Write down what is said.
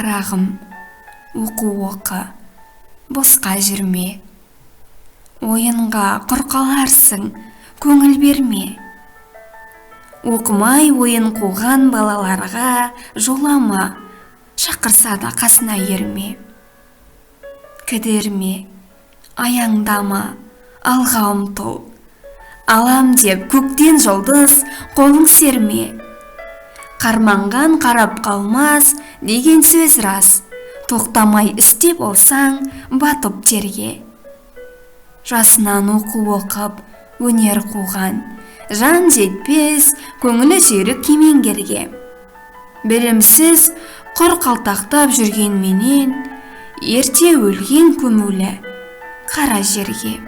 Қарағым, оқу оқы, босқа жүрме. Ойынға құр қаларсың, көңіл берме. Оқымай ойын қуған балаларға жолама, шақырса да қасына ерме. Кідірме, аяңдама, алға ұмтыл. Алам деп көктен жұлдыз қолың серме. Қарманған қарап қалмас деген сөз рас. Тоқтамай істе болсаң батып терге. Жасынан оқу оқып, өнер қуған, жан жетпес, көңілі жүйрік кемеңгерге. Білімсіз құр қалтақтап жүргенменен, ерте өлген көмулі қара жерге.